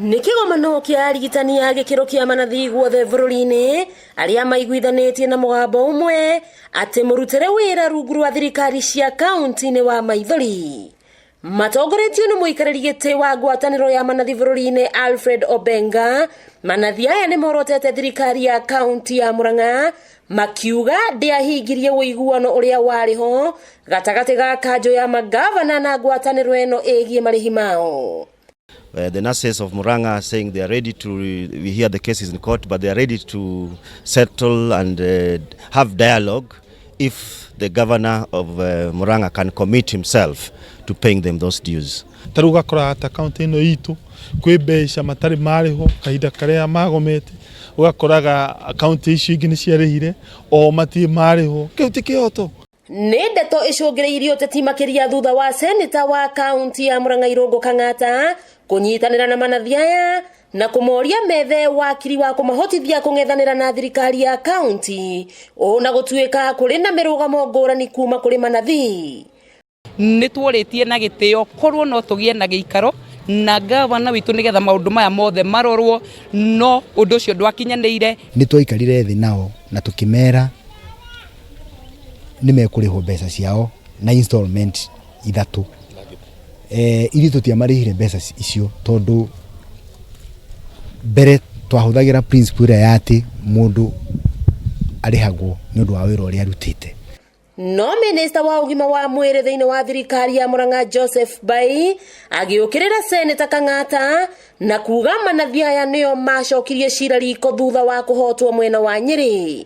Nĩ kĩgomano kĩa arigitani a gĩkĩro kĩa manathi guothe bũrũri-inĩ arĩa maiguithanĩtie na mũgambo ũmwe atĩ mũrutĩre wĩra rungu rwa thirikari cia kaunti nĩ wa maithori. Matongoretio nĩ mũikarĩri gĩtĩ wa ngwatanĩro ya manathi bũrũri-inĩ Alfred Obenga, manathi aya nĩ morotete thirikari ya kaunti ya Murang'a makiuga ndĩahingirie ũiguano ũrĩa warĩ ho gatagatĩ ga kanjũ ya magavana na ngwatanĩro ĩno ĩgiĩ marĩhi mao. The nurses of Murang'a are saying they are ready to, we hear the cases in court, but they are ready to settle and have dialogue if the governor of Murang'a can commit himself to paying them those dues. Ta rĩu ũgakoraga ta kaunti ĩno itũ kwĩ mbeca matarĩ marĩhwo kahinda karĩa magomete, ũgakoraga kaunti icio ingĩ nĩ ciarĩhire o matirĩ marĩhwo. Kĩu ti kĩhoto. Nĩ ndeto icũngĩrĩirie ũteti makĩria thutha wa seneta wa kaunti ya Murang'a Irũngũ Kang'ata kũnyitanĩra na manathi aya na kũmoria methe wakiri wa kũmahotithia kũng'ethanĩra na thirikari ya kaunti ũũ na gũtuĩka kũrĩ na mĩrũgamo ngũrani kuma kũrĩ manathi. Nĩ tuorĩtie na gĩtĩo korwo no tũgĩe na gĩikaro na gavana witũ nĩgetha maũndũ maya mothe marorwo, no ũndũ ũcio ndwakinyanĩire. Nĩ twaikarire thĩ nao na tũkĩmera nĩ mekũrĩhwo mbeca ciao na installment ithatũ. Ithuĩ tũtiamarĩhire mbeca icio tondũ mbere twahũthagĩra principle ĩrĩa ya atĩ mũndũ arĩhagwo nĩ ũndũ wa wĩra ũrĩa arutĩte. No minista wa ũgima wa mwĩrĩ thĩinĩ wa thirikari ya Murang'a Joseph Bai agĩũkĩrĩra seneta Kang'ata na kuga manathi aya nĩo macokirie cira riko thutha wa kũhotwo mwena wa Nyĩrĩ.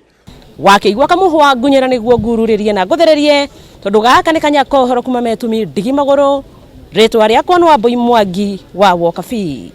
Wakĩigua kamũhwa ngunyĩra nĩguo ngururĩrie na ngũthererie tondũ gaka nĩ kanya kohoro kuma metumi ndigi magũrũ. Rĩtwa rĩakwa nĩ Wambui Mwangi wa Wokabi.